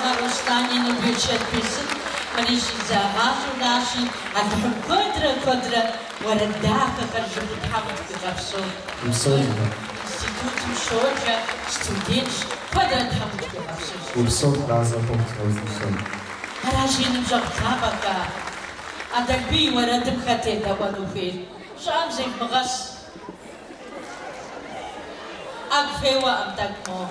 Къуэгъэ Руслан ину берычэт бесын, мыри щӏидзагъащӏэуращи, Алыхьым куэдрэ, куэдрэ уэрэд дахэхэр жыпӏэу Тхьэм утхуигъэпсэу. Упсэу. Институтым щоджэ, студентщ, куэдрэ Тхьэм утхуигъэпсэу. Упсэу, Тхьэразэ ухъу, узыншэу. Аращи, ныбжьэгъу лъапӏэхэ, Адэлбий и уэрэдым хэт едэӏуэну хуейр? Щӏыӏэм зевмыгъэс. ӏэгу феуэӏым тӏэкӏу мо.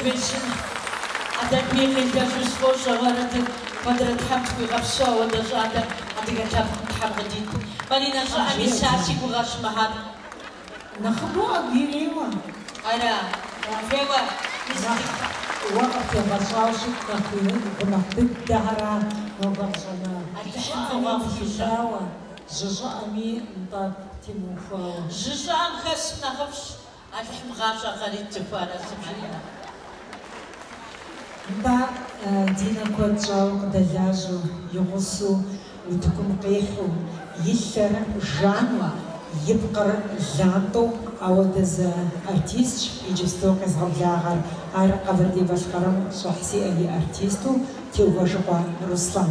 Гуещын Адэлбий къилэжьу сфӏощӏ а уэрэдыр. Куэдрэ Тхьэм тхуигъэпсэу ауэдэ щӏалэ адыгэ лъэпкъым Тхьэм къыдит. Маринэ щӏыӏэм иса си гугъэщ мыхьэр. Нэхъыбэу ӏэгу иреуэ. Ара, феуэ, мис Нэхъ уэ къыптегъэщӏауэ щыт нэхъ уи гъунэгъу дыдэхэра нобэ къыщӏэнар. Алыхьым Щӏыӏэми фӏыгъуэ къыхуищӏэ. мылъытауэ, жьы щӏыӏэми нтӏэ темыухуауэ. Жьы щӏыӏэм хэсым нэхъыфӏщ, Алыхьым гъащӏэ къарит зыхуарэзы Маринэ. Нтӏэ, Динэ куэд щӏауэ къыдэлажьэу, и гъусэу утыкум къихьу, и лъэр жану, и пкъыр лантӏэу ауэдэ зы артистщ иджыпсту къезгъэблагъэр. Ар Къэбэрдей-Балъкъэрым щӏыхь зиӏэ и артисту Теувэжыкъуэ Руслан.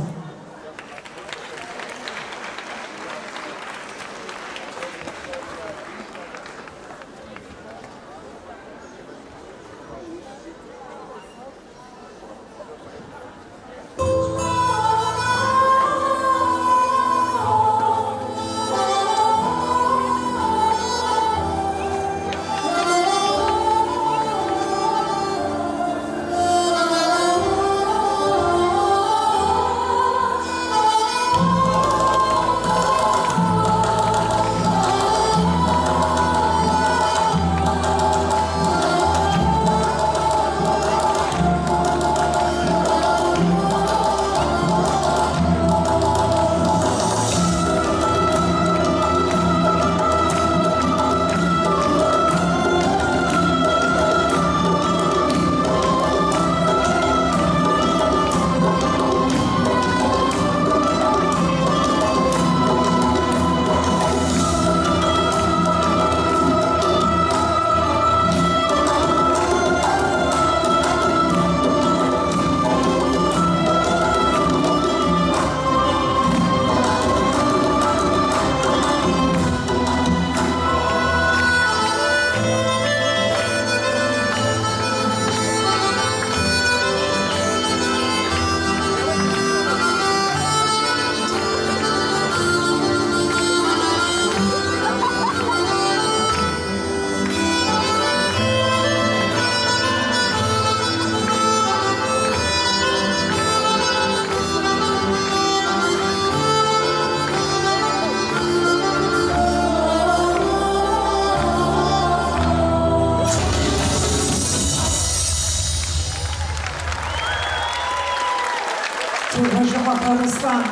Теувэжыкъуэхэ Руслан.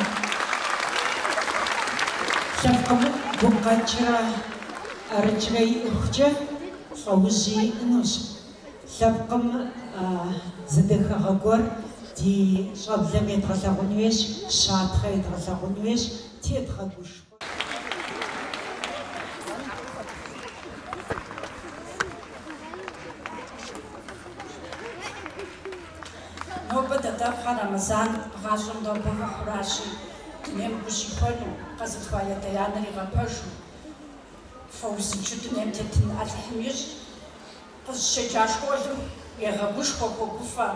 Лъэпкъым гукъэкӏрэ ӏэрыкӏрэ иӏыхукӏэ лӏэужьи иӏэнущ. Лъэпкъым зы дахагъэ гуэр ди щӏэблэм едгъэлъагъун хуейщ, щапхъэ едгъэлъагъун хуейщ, тедгъэгушхуэ. Нобэ дадэфхьэ Рэмэзан гъащӏэм нобэ хъуращи, дунейм гу щихуэну, къэзылъхуа и адэ-анэр игъэпэжу, фэузыншэу дунейм тетын Алыхьым ищӏ. Къызыщеджа школым егъэгушхуэ, хуогуфӏэ,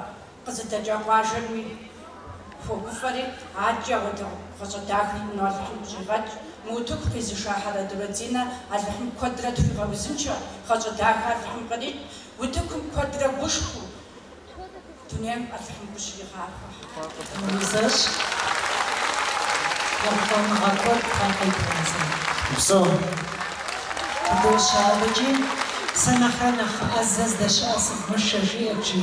къызыдэкӏа къуажэми хуогуфӏэри, адэкӏи ауэдэ гъащӏэ дахэ иӏэну Алыхьым къыщӏигъэкӏ. Мы утыку къизыша Хьэрэдурэ Динэ Алыхьым куэдрэ тхуигъэузыншэ, гъащӏэ дахэ Алыхьым кърит, утыкум куэдрэ гушхуэу дунейм Алыхьым къыщригъахуэ. Узэщ. Ехъулӏэныгъэ куэд Тхьэм къуит, Рамазан. Упсэу. Къыдощэ адэкӏи, сэ нэхърэ нэхъ ӏэзэ здэщыӏэ сывмышэ, жиӏэрт, жи,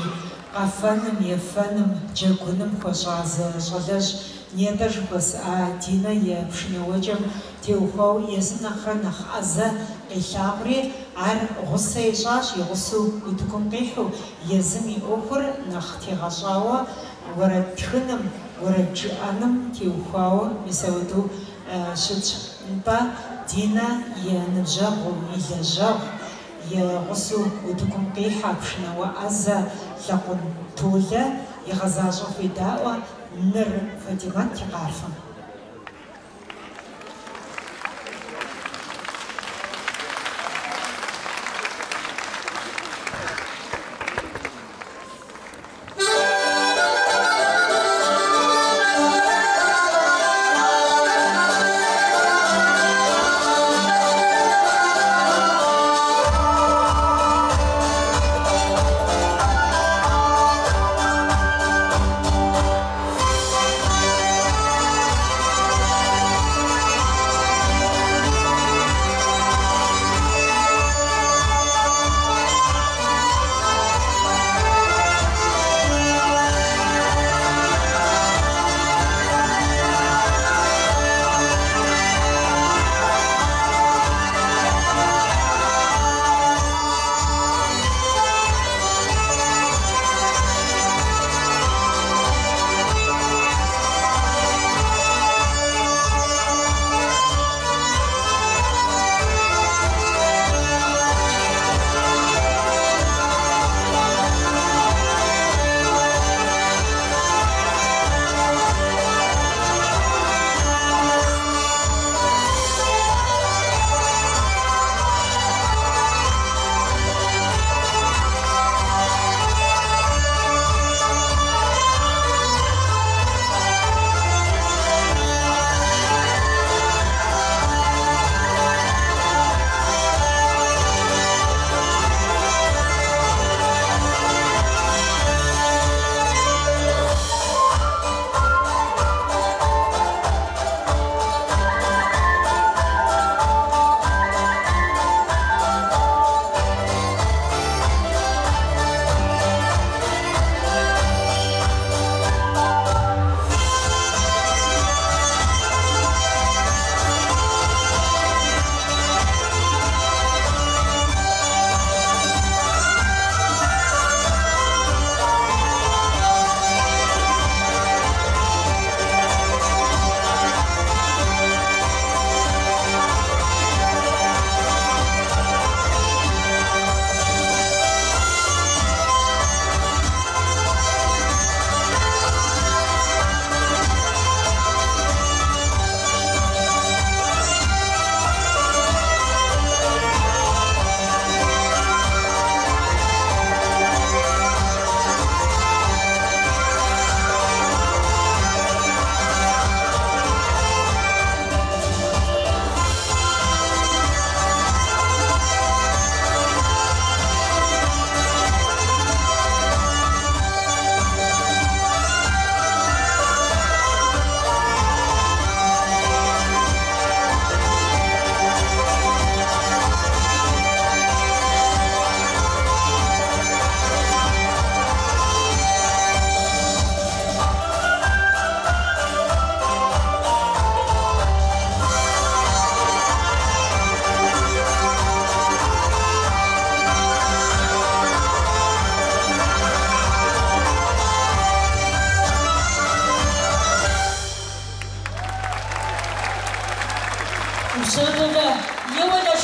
къэфэным, ефэным, джэгуным хуэщӏа зы щӏалэжь. Нетӏэ жыхуэсӏа Динэ и пшынэуэкӏэм теухуауэ езым нэхърэ нэхъ ӏэзэ къилъагъури, ар гъусэ ищӏащ, и гъусэу утыкум къихьу, езым и ӏуэхур нэхъ тегъэщӏауэ уэрэд тхыным, уэрэд жыӏэным теухуауэ мис ауэдэу щытщ. Нтӏэ, Динэ и ныбжьэгъуу, и лэжьэгъу, и гъусэу утыкум къихьэ пшынауэ ӏэзэ Лэкъун Толэ игъэзащӏэу федаӏуэ Ныр Фатимэт и къафэм.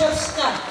Шэпсынэ.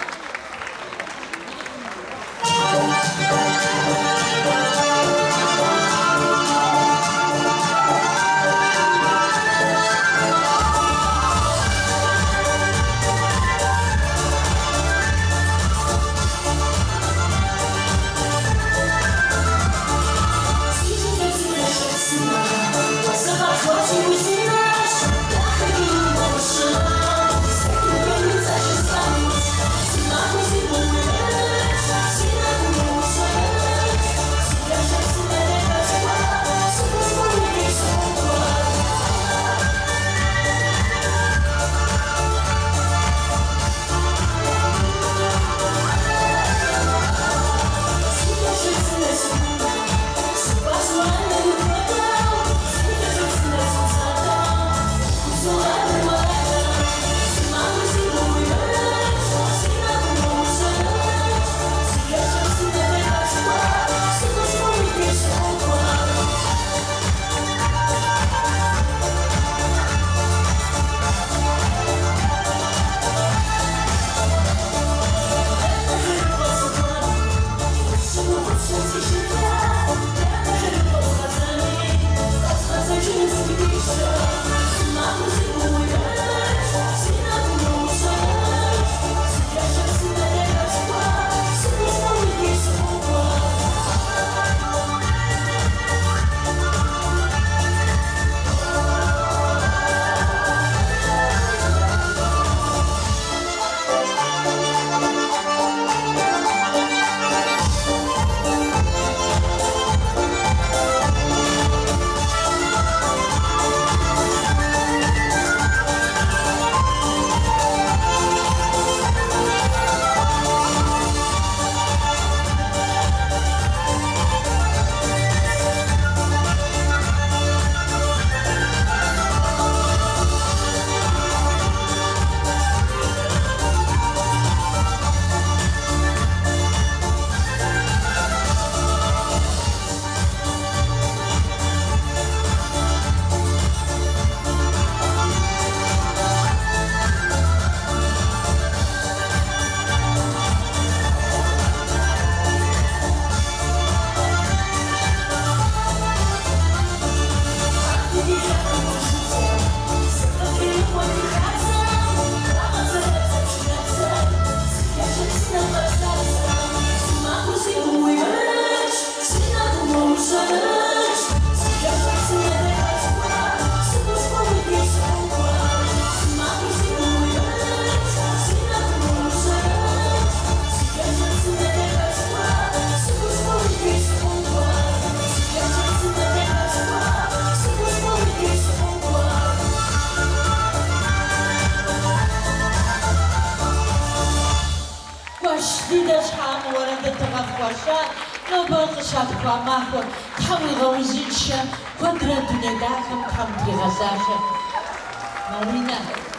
Марина,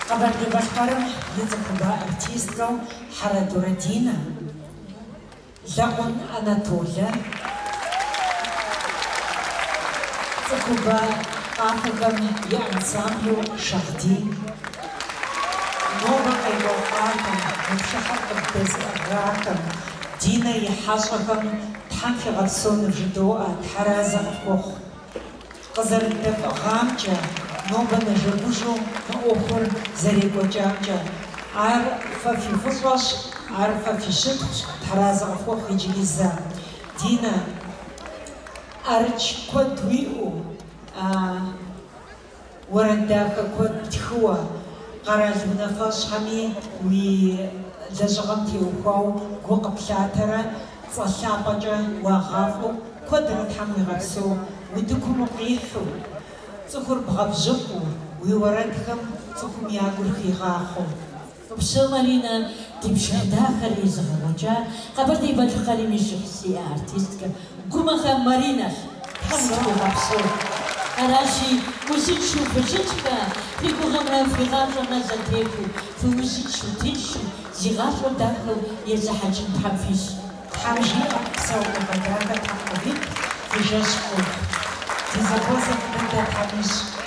Къэбэрдей-Балъкъэрым и цӏыхубэ артисткэу Хьэрэдурэ Динэ, Лэкъун Анатолэ, цӏыхубэ къафэхэм и ансамблу Шагъдий, нобэ къекӏуэлӏахэм, мы пшыхьыр къыддэзыӏыгъахэм, Динэ и хьэщӏэхэм Тхьэм фигъэпсэу нывжыдоӏэ, Тхьэразэ къыфхухъу. Къызэрыддэфӏыгъамкӏэ, нобэ нэжэгужэу мы ӏуэхур зэрекӏуэкӏамкӏэ, ар фэ фи фӏыщӏэщ, ар фэ фи щытхъущ, Тхьэразэ къыфхухъу иджыри зэ. Динэ, ӏэрыкӏ куэд уиӏэу, уэрэд дахэ куэд птхыуэ, къэрал унафэщӏхэми уи лэжьыгъэм теухуауэ гу къыплъатэрэ цӏэ лъапӏэкӏэ уагъафӏэу, куэдрэ Тхьэм уигъэпсэу, утыкум укъихьу, цӏыхур бгъэбжьыфӏэу, уи уэрэдхэм цӏыхум я гур хигъахъуэу. Упсэу, Маринэ, ди пшыхь дахэр езыгъэкӏуэкӏа Къэбэрдей-Балъкъэрым и щӏыхь зиӏэ артисткэ Гумэхэ Маринэщ. Тхьэм утхуигъэпсэу. Аращи, узыншэу фыщытхэ, фи гугъэмрэ фи гъащӏэмрэ зэтехуу, фыузыншэу, тыншу, зи гъащӏэр дахэу езыхьэкӏын Тхьэм фищӏ. Тхьэм жиӏэ, псэуныгъэ дахэ Тхьэм къывит, фи жэщ фӏыуэ. Ди зэхуэзэ фӏы дыдэ Тхьэм ищӏ.